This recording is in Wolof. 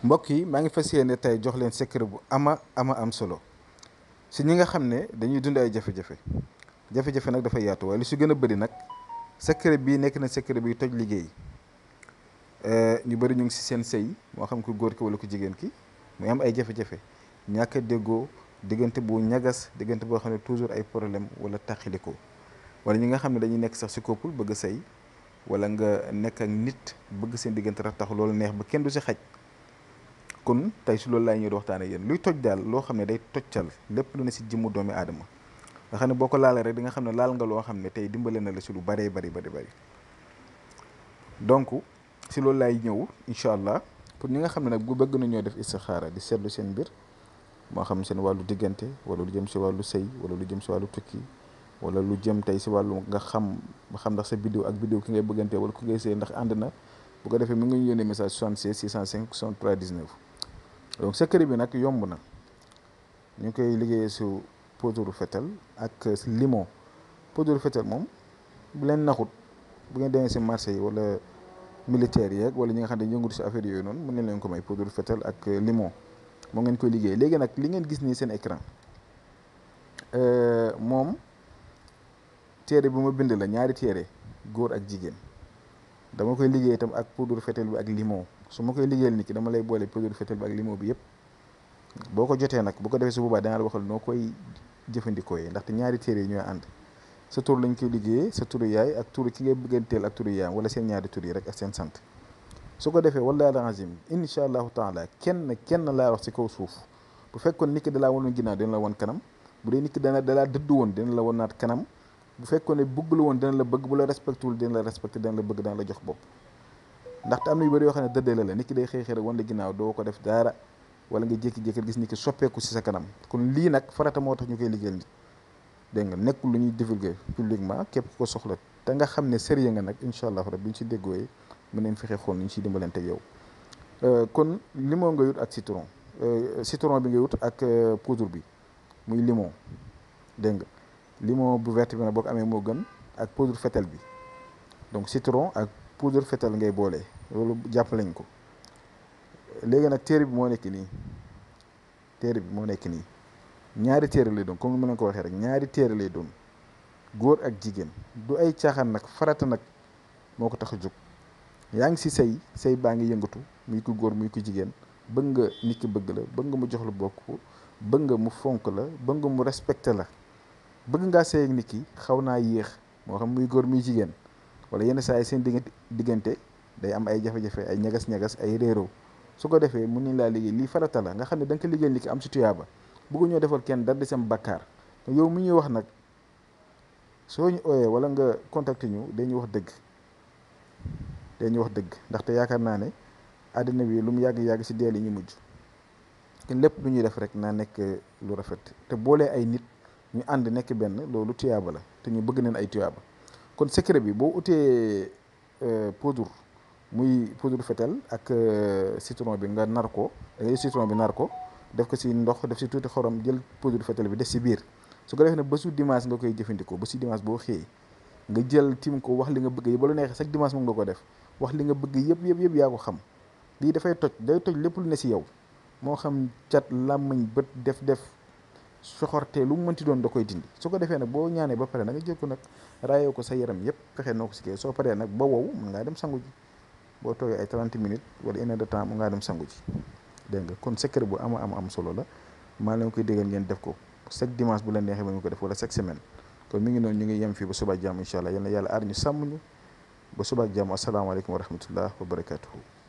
mbokk yi maa ngi fas yéene tey jox leen secret bu ama am solo si ñi nga xam ne dañuy dund ay jafe-jafe nag dafa yaatu waaye lu si gën a bëri nag secret bii nekk na secret bi toj liggéey. ñu bëri ñu ngi si seen sëy moo xam ku góor ki wala ku jigéen ki muy am ay jafe-jafe ñàkk a déggoo diggante bu ñagas diggante boo xam ne toujours ay problème wala taxiliko wala ñi nga xam ne dañuy nekk sax si couple bëgg sëy wala nga nekk ak nit bëgg seen diggante tax loolu neex ba kenn du si xaj. kon tey si loolu laay ñëw di waxtaan ak yéen luy toj daal loo xam ne day tojcal lépp lu ne si jëmmu doomi aadama nga xam ne boo ko laalee rek di nga xam ne laal nga loo xam ne tey dimbale na la si lu bëree bëri donc si loolu laay ñëw incha allah pour ñi nga xam ne nag bu bëgg nañoo def istixaara di seetlu seen mbir moo xam seen wàllu diggante wala lu jëm si wàllu sëy wala lu jëm si wàllu tukki wala lu jëm tey si wàllu nga xam ndax sa biddiw ak biddiw ki ngay bëggante wala ku ngay sëy ndax ànd na bu ko defee mi ngi ñu yónnee message 76 605 63 19. donc secret bi nag yomb na ñu ngi koy liggéeyee su poudre fetel ak limon. poudre fetel moom bu leen naxut bu ngeen demee si marché yi wala militaire yeeg wala ñi nga xam ne yëngu si affaire yooyu noonu mën nañ leen ko may poudre fetel ak limon moo ngeen koy liggéey. léegi nag li ngeen gis nii seen écran moom téere bi ma bind la ñaari téere góor ak jigéen dama koy liggéey itam ak poudre fetel bi ak limon. su ma koy liggéeyal nit ki dama lay boole poudre fetel bi ak limon bi yëpp boo ko jotee nag bu ko defee su boobaa danaa la waxal noo koy jëfandikoo yi ndaxte ñaari téere yi ñooy ànd sa tur lañ koy liggéeyee sa turu yaay ak turu ki ngay bëgganteel ak turu yaayam wala seen ñaari tur yi rek ak seen sant. su ko defee wallaahi al-azim incha allahu taala kenn laa wax si kaw suuf bu fekkoon nit ki dalaa woon ginnaaw dina la woon kanam bu dee nit ki dalaa dëdd woon dina la woon naat kanam bu fekkoon ne bëgg la woon dina la bëgg bu la respecté wul dina la respecté dina la bëgg dina la jox bopp. ndaxte am na yu bëri yoo xam ne dëddale la nit ki day xëy rek wan la ginnaaw doo ko def dara wala nga jékki-jékki gis nit ki soppeeku si sa kanam kon lii nag farata moo tax ñu koy liggéeyal nit dégg nga nekkul lu ñuy divulguer publiquement képp ku ko soxla te nga xam ne sérieux nga nag incha allah rabbi ñu si déggooyee mën nañ fexe xool ñu siy dimbalante ak yow. kon limon nga wut ak citron bi nga wut ak poudre bi muy limon dégg nga limon bu verte bi nag boo ko amee moo gën ak poudre fetel bi donc citron ak poudre fetel ngay boole. loolu jàpp lañ ko léegi nag téere bi moo nekk nii ñaari téere lay doon comme ni ma leen ko waxee rek ñaari téere lay doon góor ak jigéen du ay caaxaan nag farata nag moo ko tax a jóg. yaa ngi si sëy baa ngi yëngatu muy ku góor muy ku jigéen bëgg nga nit ki bëgg la bëgg nga mu jox la bokk bëgg nga mu fonk la bëgg nga mu respecté la bëgg ngaa sëy ak nit ki xaw naa yéex moo xam muy góor muy jigéen wala yenn saa yi seen diggante day am ay jafe-jafe ay ñagas-ñagas ay réeroo su ko defee mun nañ laa liggéey lii farata la nga xam ne da nga ko liggéey li ki am si tuyaaba bëggu ñoo defal kenn dara di sam bakkaar yow mu ñuy wax nag soo ñu ooyee wala nga contacté ñu dañuy wax dëgg ndaxte yaakaar naa ne àddina bi lu mu yàgg-yàgg si deel yi ñu mujj te lépp lu ñuy def rek naa nekk lu rafet te boolee ay nit ñu ànd nekk benn loolu tuyaaba la te ñu bëgg neen ay tuyaaba kon secret bi boo utee poudre muy poudre fetel ak citron bi nga nar ko citron bi nar ko def ko si ndox def si tuuti xorom jël poudre fetel bi def si biir su ko defee ne bésu dimanche nga koy jëfandikoo bésu dimanche boo xëyee nga jël tim ko wax li nga bëgg yi ba lu neexee chaque dimanche moom nga ko def wax li nga bëgg yëpp yaa ko xam lii dafay day toj lépp lu ne si yow moo xam cat làmmiñ bët def soxorte lu mu mënti doon da koy dindi. su ko defee nag boo ñaanee ba pare na nga jël ko nag raayoo ko sa yaram yëpp fexe noo ko si kii soo paree nag ba wow mën ngaa dem sangu ji boo toogee ay 30 minutes wala 1 heure de temps mu ngaa dem sangu ji dégg nga kon secret bu am solo la maa leen koy déggal ngeen def ko chaque dimanche bu la neexee ba ñu ko def wala chaque semaine kon mi ngi noonu ñu ngi yem fii ba suba ak jàmm incha allah yal na yàlla aar ñu sàmm ñu ba suba ak jàmm asalaamaaleykum wa rahmatullah wa barakatuhu